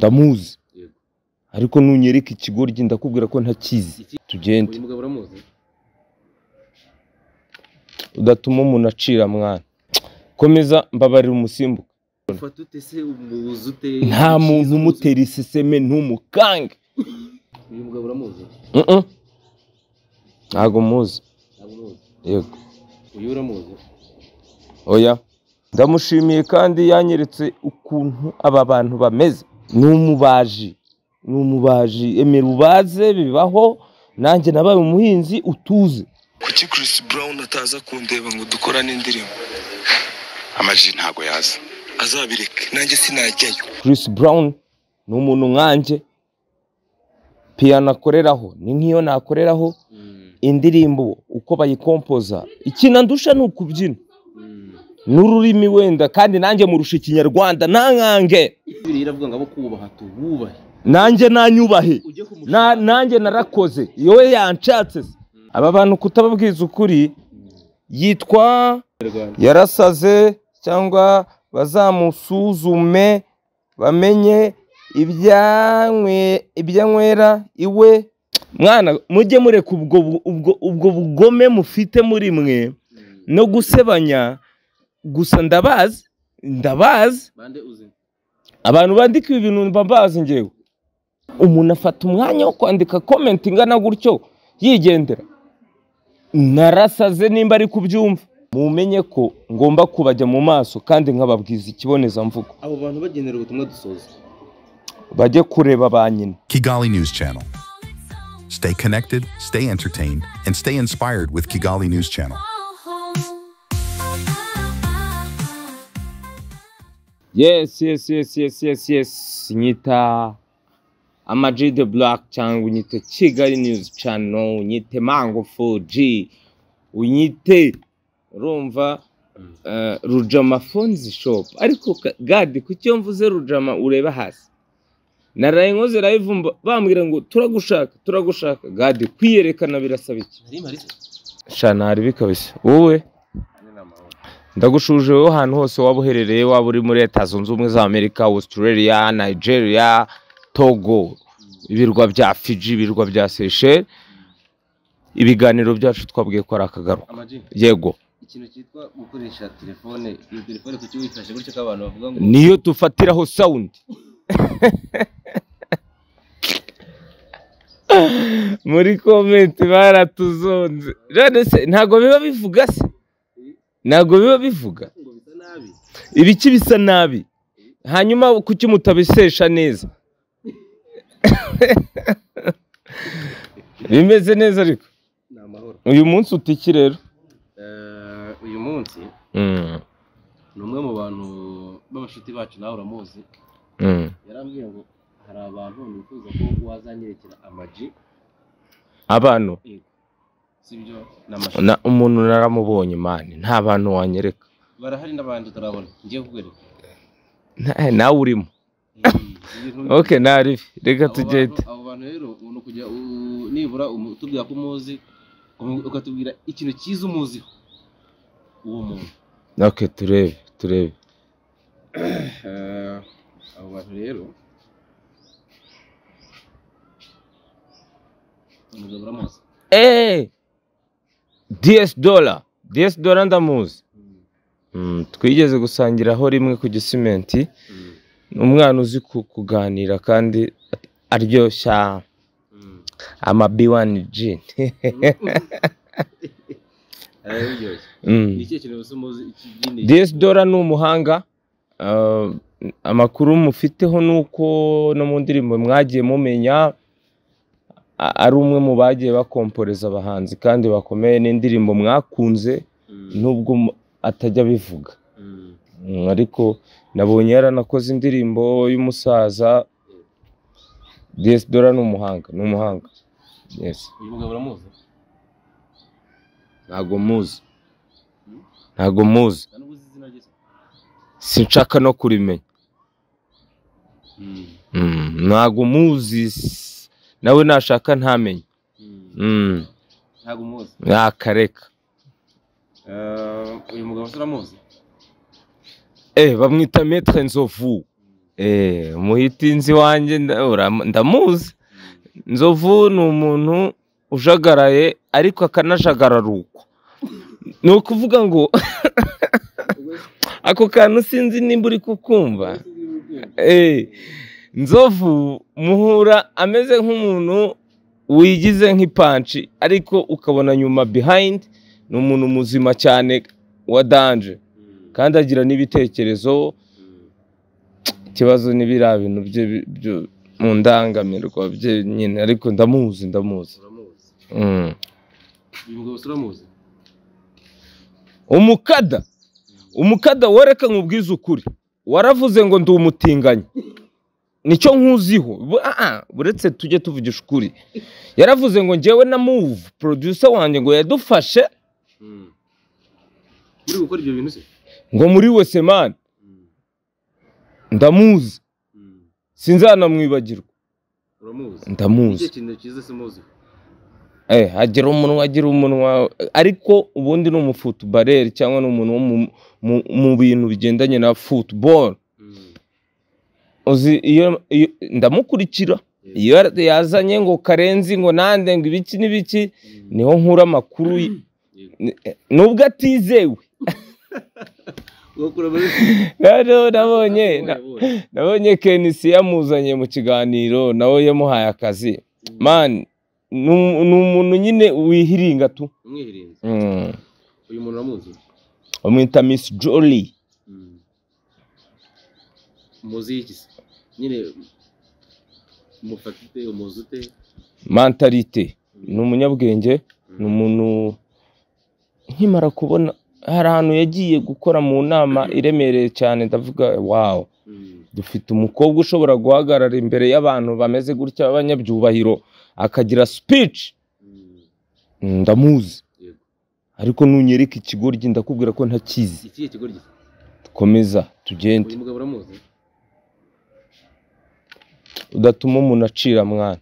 Ndamuzi. Ariko nunyereka ikigoryi ndakubwira ko ntakizi. Tugende. Uyu mugabo uramuzi? Udatuma umuntu acira mwana. Komeza mbabarira umusimbuka. Nta muntu umutera iseseme ntumukange. Uyu mugabo uramuzi? Ntago muzi. Yego. Uyu uramuzi? Oya. Ndamushimiye kandi yanyeretse ukuntu aba bantu bameze. Ni umubaji. Ni umubaji. Emera ubaze bibaho, nanjye nabaye umuhinzi utuze. Kuki Chris Brown ataza kundeba ngo dukorane indirimbo? Amaji ntago yaza. Azabireke, nanjye sinajyayo. Chris Brown ni umuntu nkanjye. Piano akoreraho ni nkiyo nakoreraho. Indirimbo uko bayikompoza, ikinandusha ni ukubyina n'ururimi wenda, kandi nanjye murusha ikinyarwanda nankange. Iravuga ngo abo kubaha tububahe, nanjye nanyubahe, nanjye narakoze yowe yanshatse. Aba bantu kutababwiza ukuri, yitwa yarasaze cyangwa bazamusuzume bamenye ibyanywera iwe. Mwana mujye mureka ubwo bugome mufite muri mwe no gusebanya. Gusa ndabazi abantu bandika ibintu mbabazi ngewe. Umuntu afata umwanya wo kwandika comment ingana gutyo yigendera. Narasaze nimba ari kubyumva. Mumenye ko ngomba kubajya mu maso kandi nkababwiza ikiboneza mvugo. Abo bantu bagenera ubutumwa dusoza bajye kureba ba nyina. Kigali News Channel. Stay connected, stay entertained, and stay inspired with Kigali News Channel. Yes, yes, yes, yes, yes, yes. Nyita Ama-G The Black cyangwa unyite Kigali News Channel, unyite Mango 4G, unyite urumva Rujama Phones Shop. Ariko gadi kuki mvuze Rujama ureba hasi? Naraye nkoze live bambwira ngo turagushaka turagushaka. Gadi kwiyerekana birasaba iki? Shana hari bikabise. Wowe ndagushuje wowe ahantu hose waba uherereye, waba uri muri Leta Zunze Ubumwe za Amerika, Australia, Nigeria, Togo, ibirwa bya Fiji, ibirwa bya Seychelles. Ibiganiro byacu twabwiye ko ari akagaruka. Yego. Ikintu cyitwa gukoresha telefone, iyo telefone kuki wifashe gutyo ko abantu bavuga ngo niyo dufatiraho sound. Muri comment baratuzonze. None se ntago biba bivuga se? Ntago biba bivuga. Ibiki bisa nabi. Hanyuma kuki mutabisesha neza? Bimeze neza ariko. Uyu munsi utiki rero? Uyu munsi ni umwe mu bantu b'abashuti bacu, nawe uramuzi. Yarambwiye ngo hari abantu nifuza ko wazanyerekera Ama-G. Abantu? Sibyo, na umuntu naramubonye mani, nta bantu wanyereka. Barahari n'abandi utarabona, ngiye kukwereka. Nawe urimo. Okay, nari reka tugende. Abo bantu rero umuntu kujya nibura utubwira ko umuzi, ukatubwira ikintu cyiza umuziho uwo muntu. Okay, turebe turebe. Abo bantu rero umugabo uramuzi? DS Dollar, DS Dollar ndamuzi. Twigeze gusangiraho rimwe ku gisimenti. Umwana uzi kuganira kandi aryoshya ama B1G. DS Dollar ni umuhanga. Amakuru mufiteho nuko no mu ndirimbo mwagiye mumenya ari umwe mu bagiye bakomporeza abahanzi kandi bakomeye n'indirimbo mwakunze nubwo atajya bivuga. Ariko nabonye yaranakoze indirimbo y'umusaza. DS Dollar ni umuhanga, ni umuhanga. Yes. Uyu mugabo uramuzi? Ntago muzi. Ntago muzi. Sinshaka no kurimenya. Ntago muzi. Nawe nashaka ntamenye. Ntago muzi. Nakareka. Uyu mugabo uramuzi? Bamwita Maître Nzovu. Umuhitinzi wanjye ndamuzi. Nzovu ni umuntu ujagaraye ariko akanajagararukwa. Ni ukuvuga ngo ako kantu sinzi nimba uri kukumva. Nzovu muhura ameze nk'umuntu wigize nk'ipanci, ariko ukabona nyuma behind ni umuntu muzima cyane wa danger, kandi agira n'ibitekerezo. Ikibazo ni biriya bintu bye byo mu ndangamirwa bye nyine, ariko ndamuzi. Umukada wereka nkubwize ukuri, waravuze ngo ndi umutinganyi, nicyo nkuziho. Buretse tujye tuvugisha ukuri, yaravuze ngo njyewe na Move producer wanjye ngo yadufashe muri gukora ibyo bintu se, ngo muri wese man. Ndamuzi, sinzanamwibagirwa. Ndamuzi. Agira umunwa, ariko ubundi ni umufutubareri cyangwa ni umuntu wo mu bintu bigendanye na football. Uzi iyo ndamukurikira, iyo yazanye ngo Karenzi ngo nande ngo ibiki n'ibiki, niho nkura amakuru nubwo atizewe. Rero nabonye Kenisi yamuzanye mu kiganiro, nawe yamuhaye akazi. Man, ni umuntu nyine wihiringa tu. Uyu muntu uramuzi? Bamwita Miss Jolly. Muzi iki se? Nyine mufatite umuzute mentalite. Ni umunyabwenge, ni umuntu nkimara kubona hari ahantu yagiye gukora mu nama iremereye cyane, ndavuga wow, dufite umukobwa ushobora guhagarara imbere y'abantu bameze gutya b'abanyabyubahiro akagira speech. Ndamuzi, ariko nunyereka ikigoryi ndakubwira ko ntakizi. Ikihe kigoryi? Komeza tugende. Uyu mugabo uramuzi? Udatuma umuntu acira mwana.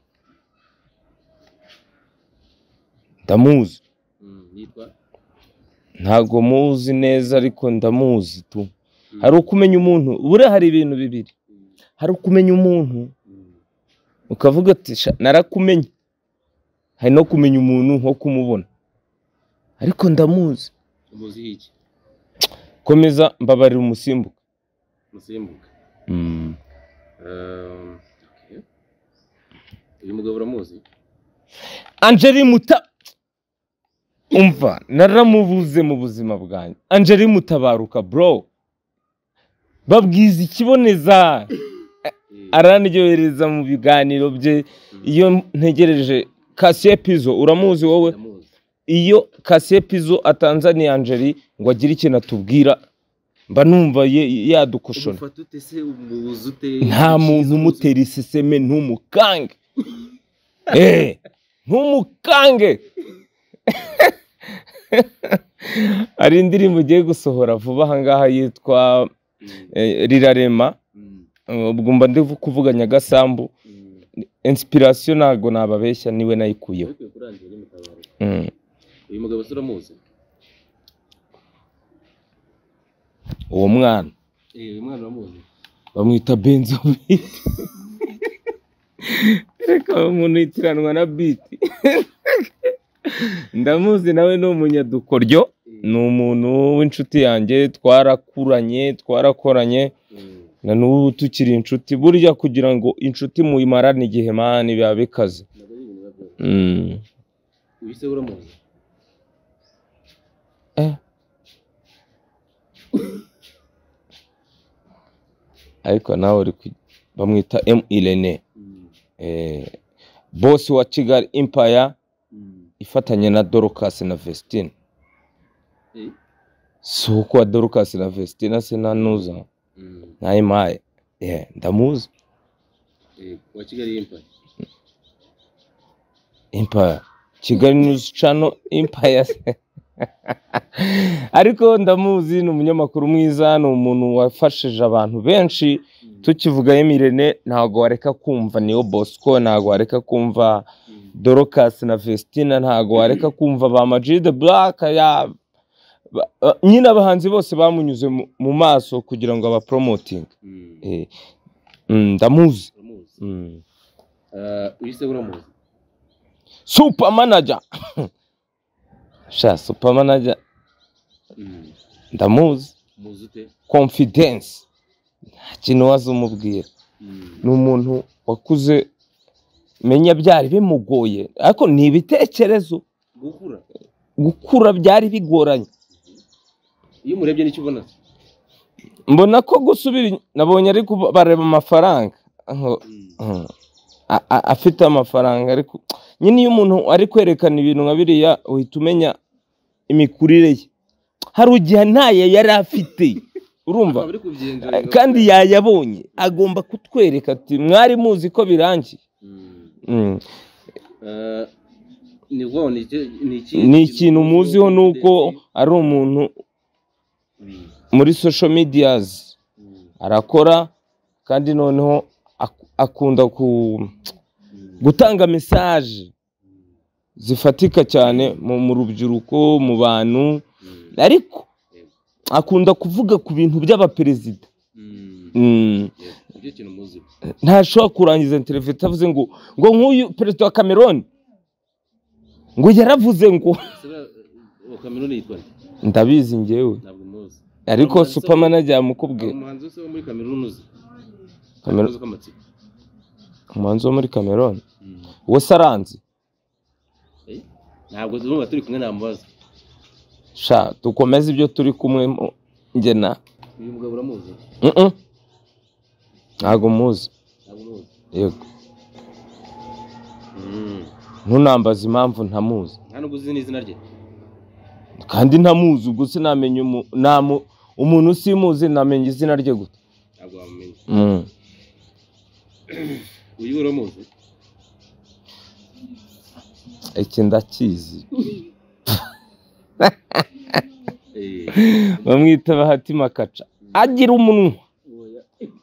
Ndamuzi. Yitwa? Ntago muzi neza ariko ndamuzi tu. Hari ukumenya umuntu, bure hari ibintu bibiri. Hari ukumenya umuntu ukavuga ati narakumenye. Hari no kumenya umuntu nko kumubona. Ariko ndamuzi. Umuzi iki? Komeza mbabarira umusimbuka. Umusimbuka. Okay. Uyu mugabo uramuzi? Angeli Muta umva naramubuze mu buzima bwanjye. Angeli Mutabaruka bro, babwiza ikiboneza, araniryohereza mu biganiro bye. Iyo ntegereje Kasiye Pizzo, uramuzi wowe? Iyo Kasiye Pizzo atanzaniye Angeli ngo agire ikintu atubwira, mba numva yadukoshona. Nta muntu umutera iseseme, ntumukange. Ntumukange. Hari indirimbo ugiye gusohora vuba aha ngaha yitwa Rirarema. Ubwo mba ndi kuvuga Nyagasambu. Inspiration ntago nababeshya niwe nayikuyeho. Uyu mugabo uramuzi? Uwo mwana. Uyu mwana uramuzi? Bamwita Benzo Beat. Reka umuntu yitiranwa na beat. Ndamuzi nawe ni umunyadukoryo, ni umuntu w'inshuti yanjye, twarakuranye, twarakoranye, na n'ubu tukiri inshuti. Burya kugira ngo inshuti muyimarane igihe mani biba bikaze. Uyu se uramuzi? Ariko nawe uri bamwita M Irene, boss wa Kigali Empire ifatanye na Dorcas na Vestine. Si uko wa Dorcas na Vestine se nanuza nayimaye. Ndamuzi. Wa Kigali Empire. Empire Kigali News Channel Empire. Ariko ndamuzi, ni umunyamakuru mwiza, ni umuntu wafashije abantu benshi. Tukivuga Emirene ntago wareka kumva Niyo Bosco, ntago wareka kumva Dorcas na Vestina, ntago wareka kumva ba Majid the Black, ya nyine abahanzi bose bamunyuze mu maso kugira ngo abapromoting. Ndamuzi. Uyu se uramuzi? Super Manager. Sha Super Manager. Ndamuzi. Muzi ute? Confidence. Nta kintu wazumubwira. Ni umuntu wakuze menya byari bimugoye ariko ni ibitekerezo gukura byari bigoranye. Iyo umurebye nicyo ubona? Mbona ko gusubira nabonye ariko bareba amafaranga afite amafaranga ariko nyine iyo umuntu ari kwerekana ibintu nka biriya uhita umenya imikurire ye. Hari igihe ntaye yari afite urumva kandi yayabonye agomba kutwereka ati mwari muzi ko birangiye. Ni ikintu muziho nuko ari umuntu muri social medias arakora kandi noneho akunda gutanga message zifatika cyane mu rubyiruko mu bantu ariko akunda kuvuga ku bintu by'abaperezida. Ntashobora kurangiza interview atavuze ngo nk'uyu perezida wa Cameroon ngo yaravuze ngo Cameroon yitwa ndabizi ngewe ariko Super Manager yamukubwiye. Umuhanzi wo muri Cameroon uzi? Umuhanzi wo muri Cameroon uwo saranzi ntabwo tuzumva turi kumwe namubaza. Sha dukomeze ibyo turi kumwe nge na uyu mugabo uramuzi? Ntabwo muzi. Yego. Ntunambaze impamvu ntamuzi. Nta nubwo uzi n'izina rye? Kandi ntamuzi ubwo sinamenya umuntu simuzi namenya izina rye gute? Ntabwo wamumenya. Uyu uramuzi? Iki ndakizi. Bamwita Bahati Makaca. Agira umunwa.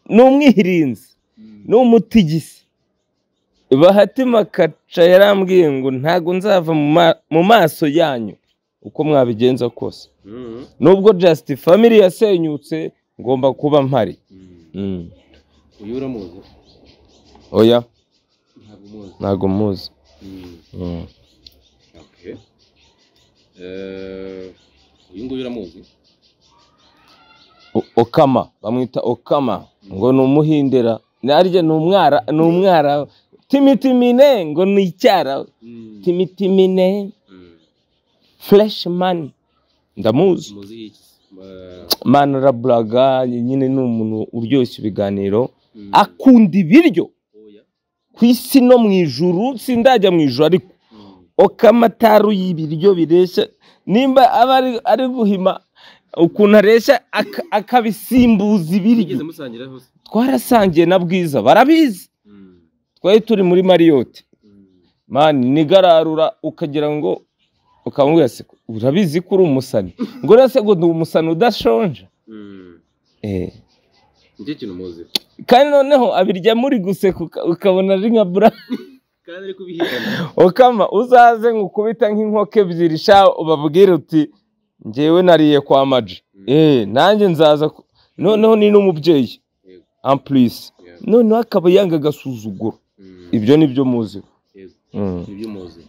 Ni umwihirinzi. Ni umutigisi. Bahati Makaca yarambwiye ngo ntago nzava mu maso yanyu uko mwabigenza kose. Nubwo Just Family yasenyutse ngomba kuba mpari. Uyu uramuzi? Oya. Ntago muzi. Okay. Uyu nguyu uramuzi? Okama, bamwita Okama ngo ni umuhindera narye ni umwara timitimine ngo ni icyara timitimine fresh man ndamuzi. Man arablaga nyine ni umuntu uryoshye ibiganiro akunda ibiryo ku isi no mu ijuru sindajya mu ijuru ariko Okama taru y'ibiryo bireshya nimba aba ari guhima ukuntu areshya akabisimbuza ibiryo. Twarasangiye na Bwiza barabizi. Twari turi muri Marriott man nigararura ukagira ngo ukamubwira se urabizi ko uri umusani ngo rase ngo ndi umusani udashonje. Nicyo kintu muzi. Kandi noneho abirya muri guseka ukabona ari nka bra kandi ari kubihitana. Okama uzaze ngukubita nk'inkoko ebyiri sha ubabwire uti ngewe nariye kwa Maji. Nanjye nzaza noneho ni n'umubyeyi en plus noneho akaba yanga agasuzuguro. Ibyo nibyo muzi. Ibyo muzi.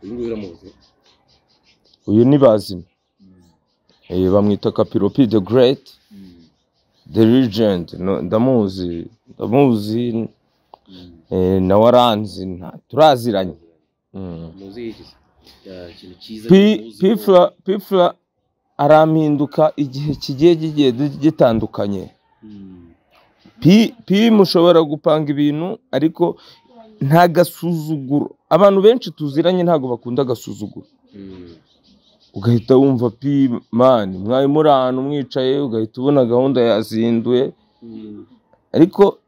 Uyu nguyu uramuzi? Uyu ni Bazina. Bamwita Kapiropi the Great, the Legend. Ndamuzi, ndamuzi nawe aranzi turaziranye. Muzi iki? Ikintu cyiza Pifla arampinduka igihe kigiye gitandukanye. Pi mushobora gupanga ibintu ariko nta gasuzuguro. Abantu benshi tuziranye ntago bakunda agasuzuguro. Ugahita wumva pi man mwari muri ahantu mwicaye ugahita ubona gahunda yazinduye. Ariko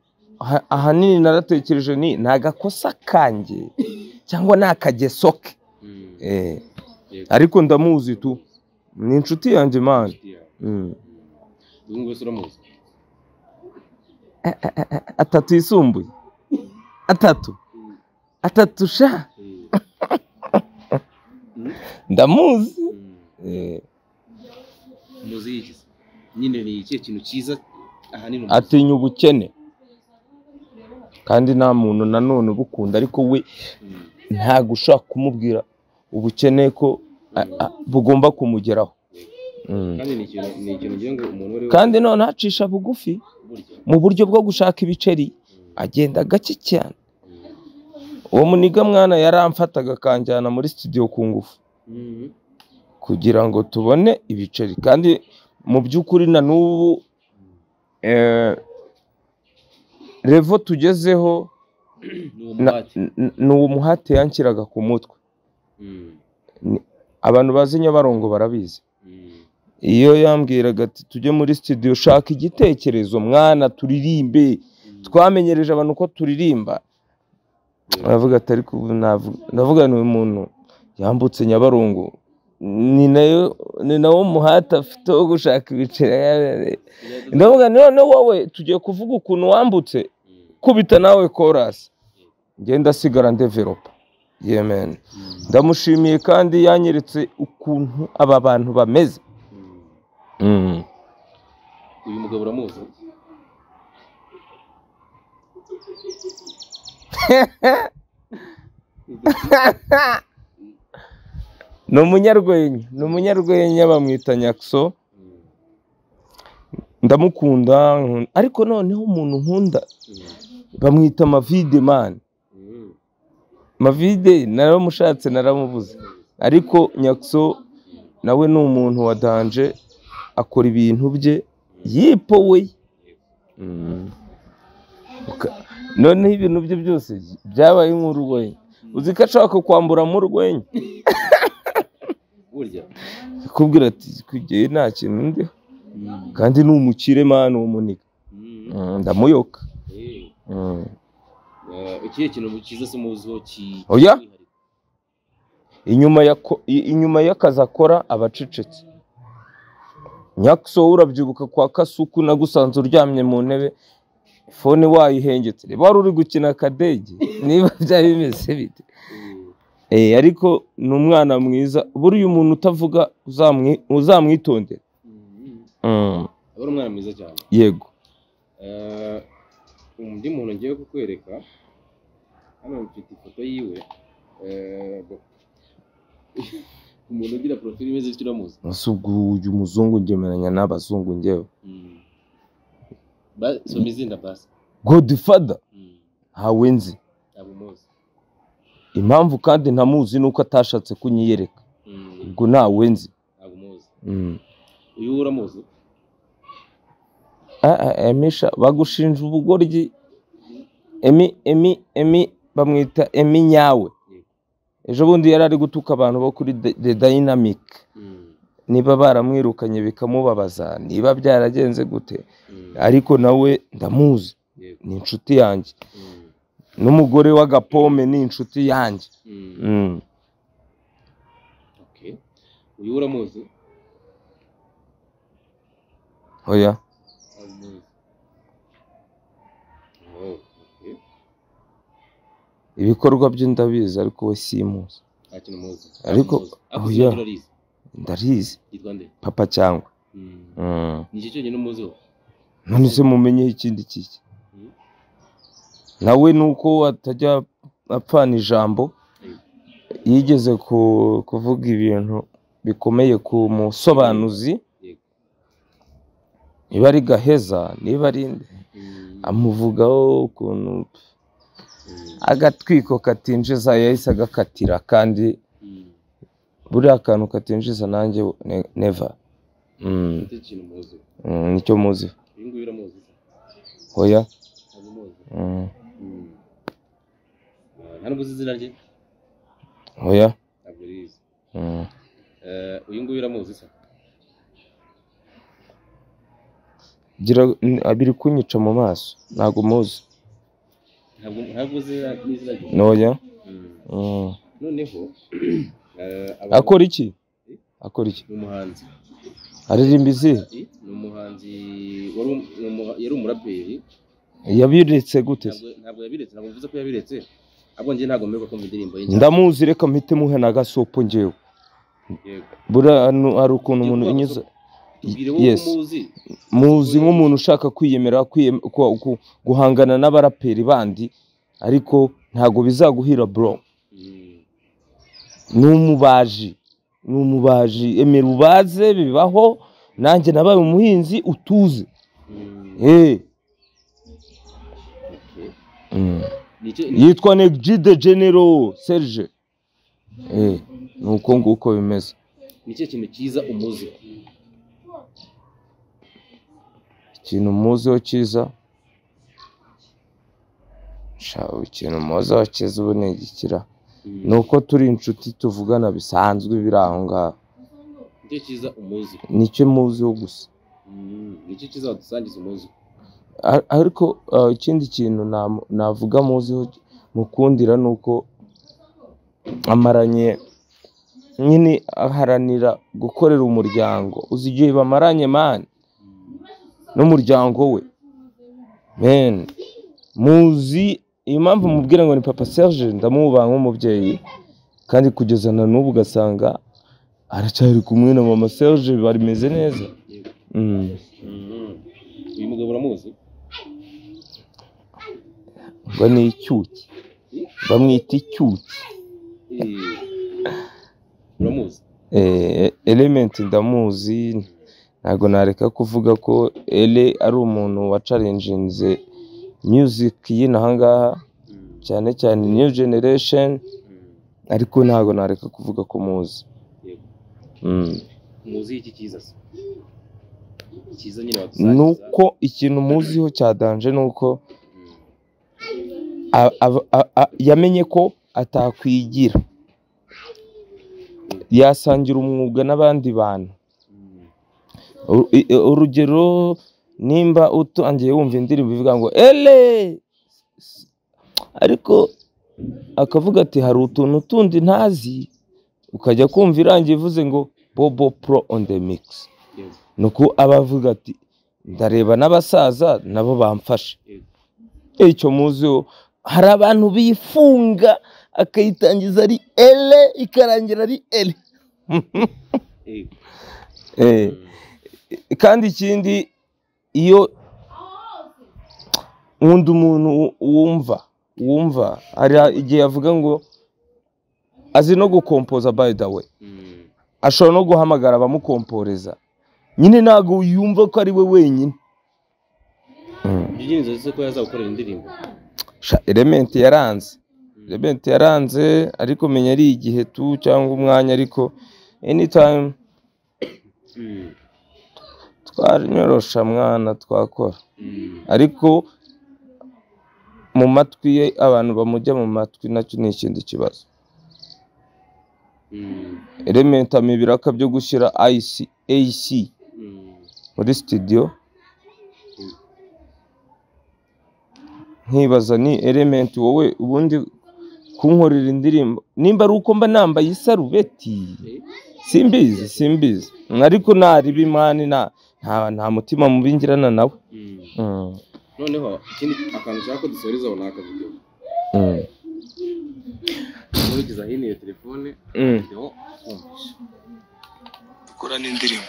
ahanini naratekereje ni nta gakosa kanjye cyangwa nakageso ke. Ariko ndamuzi tu ni inshuti yanjye man. Atatu yisumbuye. Atatu sha. Ndamuzi. Muzi iki? Nyine ni ikihe kintu cyiza ahanini atinya ubukene. Kandi nta muntu nanone ubukunda, ariko we ntabwo ushobora kumubwira ubukene ko bugomba kumugeraho. Kandi none acisha bugufi mu buryo bwo gushaka ibiceri, agenda gake cyane. Uwo muniga mwana yaramfataga akanjyana muri studio ku ngufu kugira ngo tubone ibiceri. Kandi mu by'ukuri na n'ubu revo tugezeho ni uwo muhate yanshyiraga ku mutwe. Abantu bazi Nyabarongo barabizi. Iyo yambwiraga ati tujye muri studio shaka igitekerezo mwana turirimbe, twamenyereje abantu ko turirimba. Aravuga ati ariko ndavuga ni umuntu yambutse Nyabarongo, ni nawo muhate afite wo gushaka ibiceri. Ndavuga none wowe tugiye kuvuga ukuntu wambutse, kubita nawe chorus, ngenda sigara ndevelopa. Yemen. Ndamushimiye kandi yanyeretse ukuntu aba bantu bameze. Uyu mugabo uramuzi? Ni umunyarwenya, ni umunyarwenya bamwita Nyakso. Ndamukunda, ariko noneho umuntu nkunda bamwita Mavide man. Mavide naramushatse naramubuze, ariko Nyakso nawe ni umuntu wa danger, akora ibintu bye yipowe. Noneho ibintu bye byose byabaye nk'urwenya. Uzi ko ashaka kwambura mu rwenya burya kubwira ati kugiye nta kintu ndiho, kandi ni umukire man uwo muniga. Ndamuyoka. Ikihe kintu cyiza se muziho ki? Oya, inyuma y'akazi akora abacecetse. Nyakso urabyibuka kwa Kasuku nagusanze uryamye mu ntebe fone wayihengetse, reba wari uri gukina akadege niba byari bimeze bite. Ariko ni umwana mwiza, buriya umuntu utavuga uzamwitondera. Aba ari umwana mwiza cyane. Yego. Undi muntu ngiye kukwereka hano mfite ifoto yiwe, umuntu ugira profile imeze bityo uramuzi? Ubwo uyu muzungu ngemeranya n'abazungu ngewe. Soma izina basi. Godfather ntawe nzi. Impamvu kandi ntamuzi nuko atashatse kunyiyereka. Ubwo ntawe nzi. Ntabwo umuzi. Uyu uramuzi? Emisha bagushinja ubugoryi. Emi bamwita Emi nyawe. Ejo bundi yari ari gutuka abantu bo kuri The Dynamic. Niba baramwirukanye bikamubabaza, niba byaragenze gute, ariko nawe ndamuzi, ni inshuti yanjye. N'umugore w'agapome ni inshuti yanjye. Okay. Uyu uramuzi? Oya. Ibikorwa bye ndabizi ariko we simuzi. Ariko oya ndarizi. Papa cyangwa. Ni cyo cyonyine umuziho. None se mumenye ikindi kiki? Nawe nuko atajya apfana ijambo, yigeze kuvuga ibintu bikomeye ku musobanuzi, niba ari Gaheza niba ari nde, amuvugaho ukuntu agatwiko katinjiza yahise agakatira, kandi buriya akantu katinjiza nanjye never. Nicyo muzi. Oya. Oya. Uyu nguyu uramuzi se? Gira abiri kunyica mu maso, ntago muzi. Ntabwo uzi n'izina rye? Oya. Noneho akora iki? Akora iki? Ni umuhanzi. Aririmba izihe? Ni umuhanzi yari umuraperi. Yabiretse gute? Ntabwo yabiretse, ntabwo mvuze ko yabiretse. Ahubwo njye ntabwo mperuka kumva indirimbo ye. Ndamuzi, reka mpite muhe na gasopo njyewe. Yego. Buriya hari ukuntu umuntu unyuze Yes. Muzi nk'umuntu ushaka kwiyemera, guhangana n'abaraperi bandi, ariko ntago bizaguhira bro. Ni umubaji, emera ubaze bibaho, nanjye nabaye umuhinzi utuze. Yitwa Neg G the General Serge. Nuko nguko bimeze. Nicyo kintu cyiza umuzi. Ikintu muziho cyiza, ikintu muziho cyiza ubu ni igikira, nuko turi inshuti tuvugana bisanzwe biri aho ngaho. Nicyo cyiza umuzi. Nicyo muziho gusa. Nicyo cyiza wadusangiza umuzi. Ariko ikindi kintu navuga muziho mukundira nuko amaranye nyine aharanira gukorera umuryango. Uzi igihe bamaranye man n'umuryango we men. Muzi impamvu mubwira ngo ni Papa Serge, ndamubaha nk'umubyeyi, kandi kugeza na n'ubu ugasanga aracyari kumwe na Mama Serge, barimeze neza. Uyu mugabo uramuzi? Ngo ni icyuki, bamwita icyuki. Uramuzi? Element ndamuzi, ntago nareka kuvuga ko Ele ari umuntu wa challenginze music y'inaha ngaha, cyane cyane new generation, ariko ntago nareka kuvuga ko muzi. Muzi iki cyiza se? Cyiza nyine wadusangiza. Nuko ikintu muziho cya danger nuko yamenye ko atakwigira, yasangira umwuga n'abandi bantu. Urugero, nimba utangiye wumva indirimbo ivuga ngo ele, ariko akavuga ati hari utuntu tundi ntazi, ukajya kumva irangiye ivuze ngo Bobo Pro on the mix. Nuko abavuga ati ndareba n'abasaza nabo bamfashe. Icyo muziho, hari abantu bifunga akayitangiza ari ele ikarangira ari ele. Kandi ikindi, iyo nkunda umuntu wumva hari igihe avuga ngo azi no gukompoza, by the way ashobora no guhamagara abamukomporeza, nyine ntago yumva ko ari we wenyine. Element yaranze, ariko menya ari igihe tu cyangwa umwanya, ariko anytime twarinyorosha mwana twakora. Ariko mu matwi ye, abantu bamujya mu matwi nacyo ni ikindi kibazo. Element amibiraka byo gushyira AC muri studio, nkibaza ni Element wowe ubundi kunkorera indirimbo nimba ari uko mba nambaye isarubeti, simbizi, ariko nari bimani nta mutima mubi ngirana nawe. Noneho ikindi akantu ushaka ko dusoreza aho naka video. Nugeza hino iyo telefone video kumvisha. Gukora n'indirimbo.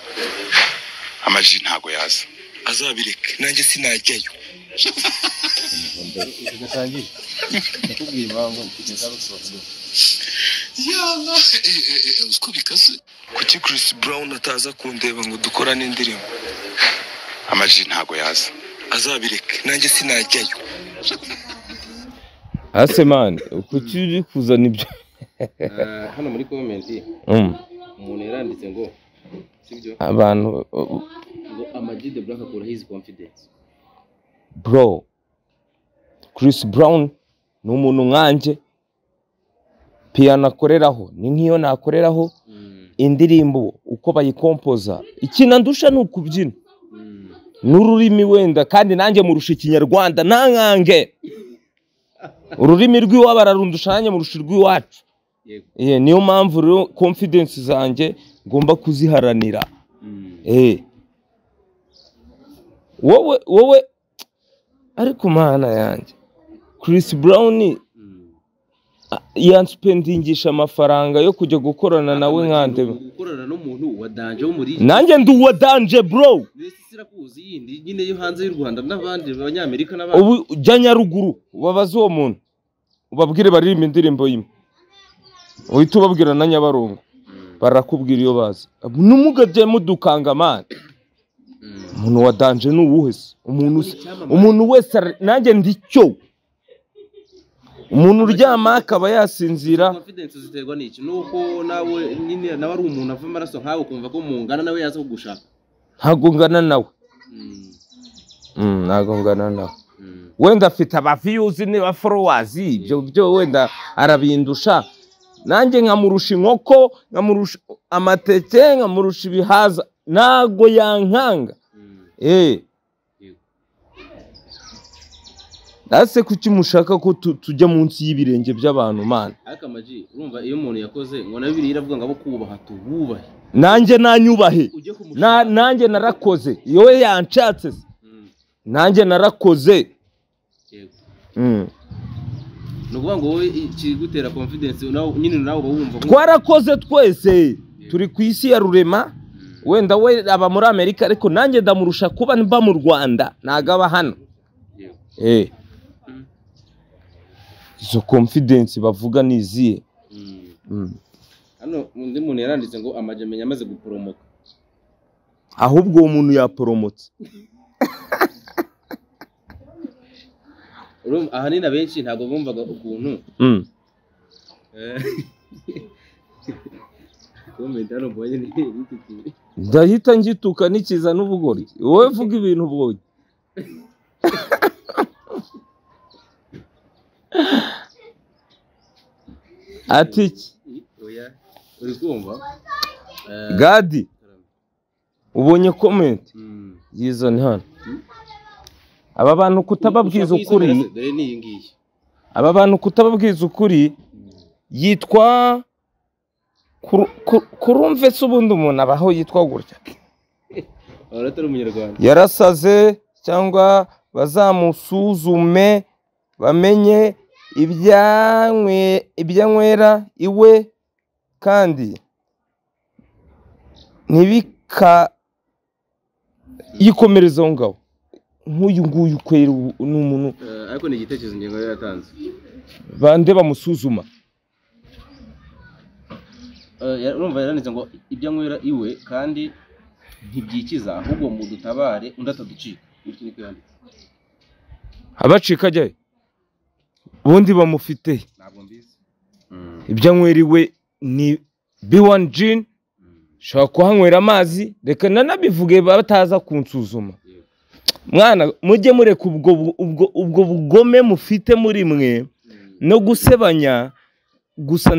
Amaji ntago yaza. Azabireke nanjye sinajyayo. Gatangiye. Ndakubwira impamvu kugeza rusohoka. Yalla uko bikaze. Kuki Chris Brown ataza kundeba ngo dukorane indirimbo? Amaji ntago yaza. Azabireke nanjye sinajyayo. Ase man, kuki uri kuzana ibyo? Hano muri comment umuntu yaranditse ngo sibyo abantu ngo Ama-G The Black akura his confidence. Bro, Chris Brown ni umuntu nkanjye, piano akoreraho ni nkiyo nakoreraho, indirimbo uko bayikompoza, ikinandusha ni ukubyina n'ururimi wenda, kandi nanjye murusha ikinyarwanda nankange ururimi rw'iwabo ararundusha, nanjye murusha urw'iwacu. Niyo mpamvu rero confidence zanjye ngomba kuziharanira. Wowe ariko mana yanjye, Chris Brown yanspendingisha amafaranga yo kujya gukorana nawe nkande. Gukorana n'umuntu wa danje wo muri Nanjye ndi uwa danje bro. Mbese sirakuzi yindi nyine yo hanze y'u Rwanda n'abandi b'Abanyamerika n'abandi. Ubu jya Nyaruguru ubabaze uwo muntu, ubabwire baririmba indirimbo imwe, uhita ubabwira na Nyabarongo, barakubwira iyo bazi. Numugabye mudukanga man. Umuntu wa danje ni uwuhe se? Umuntu wese nanjye ndicyo. Umuntu uryama akaba yasinzira. Confidence ziterwa n'iki? Nuko nawe nyine nawe ari umuntu ava amaraso nkawe ukumva ko mungana nawe yaza kugushaka. Ntago ngana nawe. Ntago ngana nawe. Wenda afite aba views niba followers ibyo byo wenda arabindusha. Nanjye nkamurusha inkoko, nkamurusha amateke, nkamurusha ibihaza, ntago yankanga. Ase kuki mushaka ko tujya munsi y'ibirenge by'abantu man? Ariko Amaji urumva iyo umuntu yakoze ngo na Bibiliya iravuga ngo abo kubaha tububahe. Nanjye nanyubahe. Nanjye narakoze. Yowe yanshatse. Nanjye narakoze. Nukuvuga ngo wowe ikigutera confidence nawe nyine nawe uba wumva twarakoze twese turi ku isi ya rurema. Wenda we aba muri Amerika ariko nanjye ndamurusha kuba mba mu Rwanda, ntago hano. Izo confidence bavuga ni izihe? Hano undi muntu yaranditse ngo Amaji amenya amaze guporomoka. Ahubwo uwo muntu yaporomotse. Ahanini abenshi ntabwo bumvaga ukuntu ndahita ngituka nikiza n'ubugori. Wowe vuga ibintu ubonye. Ati uri kumva Gadi ubonye comment yizone hano. Aba bantu kutababwiza ukuri, aba bantu kutababwiza ukuri yitwa kurumve se ubundi umuntu abaho yitwa gutya. Yarasaze cyangwa bazamusuzume bamenye ibyanywera iwe kandi ntibika yikomereza aho ngaho. Nk'uyu nguyu kwera n'umuntu ariko ni igitekerezo ngengo yaratanze. Bande bamusuzuma. Urumva yaranditse ngo ibyo anywera iwe kandi ntibyikiza ahubwo mu dutabare undi ataducika. Abacika ajyayo ubundi bamufite. Ntabwo mbizi. Ibyo anywera iwe ni B1 gin, shobora kuhanywera amazi, reka nanabivuge bataza kunsuzuma. Mwana mujye mureka ubwo bugome mufite muri mwe no gusebanya gusa.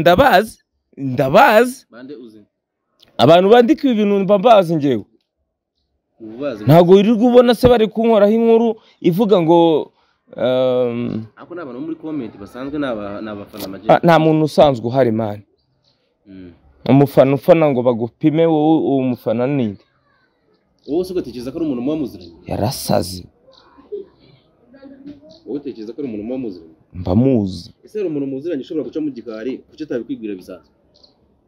Ndabazi abantu bandika ibintu mbabazi ngewe. Ntago wirirwa ubona se bari kunkoraho inkuru ivuga ngo ako n'abantu muri comment basanzwe n'abafana Amaji. Nta muntu usanzwe uhari man. Umufana ufana ngo bagupime wowe uwo mufana ninde? Wowe se ugatekereza ko ari umuntu muba muziranye? Yarasaze. Wowe utekereza ko ari umuntu muba muziranye? Mba muzi. Ese hari umuntu muziranye ushobora guca mu gikari kuki atabikwibwira bisanzwe?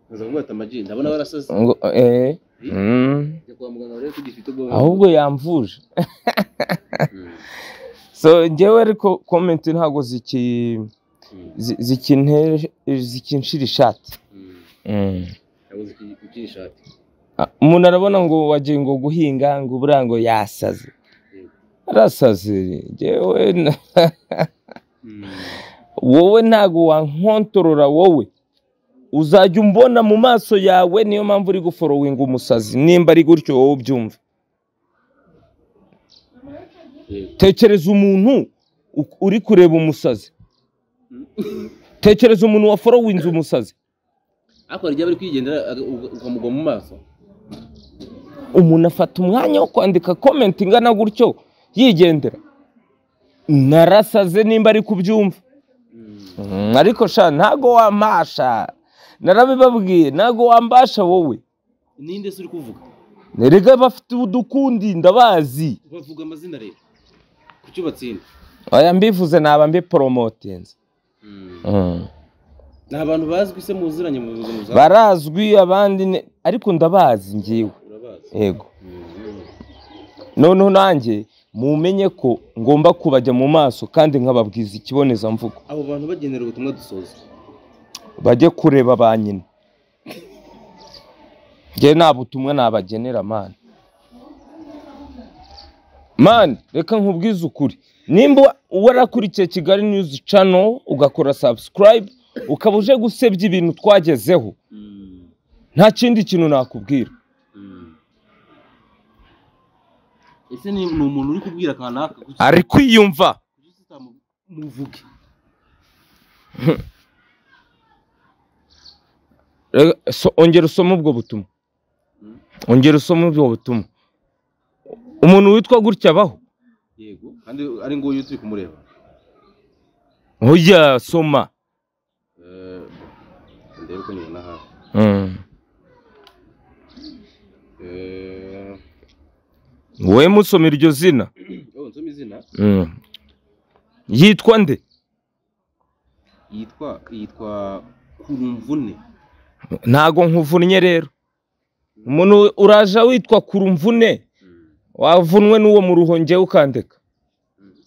Nkaza kuvuga ati Amaji ndabona warasaze. Ngo Jya kwa muganga rero tugifite ubwoba. Ahubwo yamvuje. So njyewe ariko comment ntago zikinshira ishati. Ntago zikinshira ishati. Umuntu arabona ngo wagiye ngo guhinga ngo uburango yasaze. Arasaze. Njyewe wowe ntago wankontorora wowe. Uzajya umbona mu maso yawe, niyo mpamvu uri guforowinga umusazi. Nimba ari gutyo wowe ubyumva. Tekereza umuntu uri kureba umusazi. Tekereza umuntu wa forowinze umusazi. Ariko hari igihe bari kwigendera ukamugwa mu maso. Umuntu afata umwanya wo kwandika comment ingana gutyo yigendera. Narasaze nimba ari kubyumva. Ariko sha ntago wampasha. Narabibabwiye ntago wambasha wowe. Ninde se uri kuvuga? Nerega bafite udukundi ndabazi. Bavuga amazina rero. Kuki batsinda? Oya mbivuze naba mbi promotinze. Ni abantu bazwi se muziranye mu buzima bwawe? Barazwi abandi ariko ndabazi ngiwe. Yego. Noneho nanjye mumenye ko ngomba kubajya mu maso kandi nkababwiza ikibonezamvugo. Abo bantu bagenera ubutumwa dusoza. Bajye kureba ba nyina. Nge nta butumwa nabagenera man. Man, reka nkubwize ukuri. Nimba warakurikiye Kigali News Channel ugakora subscribe ukaba uje gusebya ibintu twagezeho, nta kindi kintu nakubwira. Ese ni umuntu uri kubwira kanaka ari kwiyumva muvuge? Ongera usome ubwo butumwa. Ongera usome ubwo butumwa. Umuntu witwa gutya abaho? Yego, kandi ari nguyu turi kumureba. Oya soma. Ndebe ko nibona hafi. Wowe musoma iryo zina. Oh, nsoma izina? Yitwa nde? Yitwa Kurumvune. Ntago nkuvunnye rero. Umuntu uraja witwa Kurumvune, wavunwe n'uwo mu ruhonge ukandeka.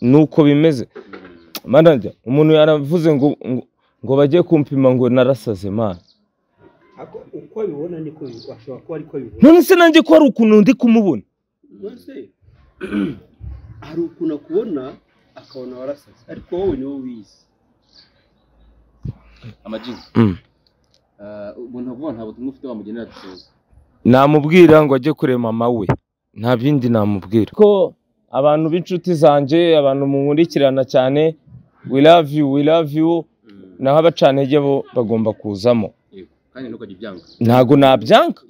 Nuko bimeze. Manager, umuntu yaravuze ngo ngo bagiye kumpima ngo narasaze man. Ako uko abibona niko ashobora kuba ariko abibona. None se nanjye ko hari ukuntu ndi kumubona? None se hari ukuntu akubona akabona warasaze, ariko wowe niwe wize. Amajini. Ubwo nta butumwa ufite wamugenera dusoza? Namubwira ngo ajye kureba mama we, nta bindi namubwira. Ko abantu b'inshuti zanjye, abantu munkurikirana cyane, we love you, we love you. Naho abacantege bo bagomba kuzamo. Kandi ntukajya ubyanga. Ntago nabyanga.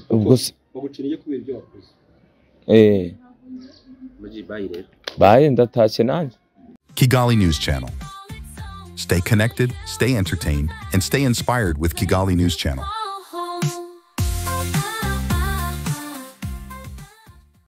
Ubwo se baguciriye kubera ibyo wakoze. Bye, ndatashye nanjye. Kigali News Channel. Stay connected, stay entertained, and stay inspired with Kigali News Channel.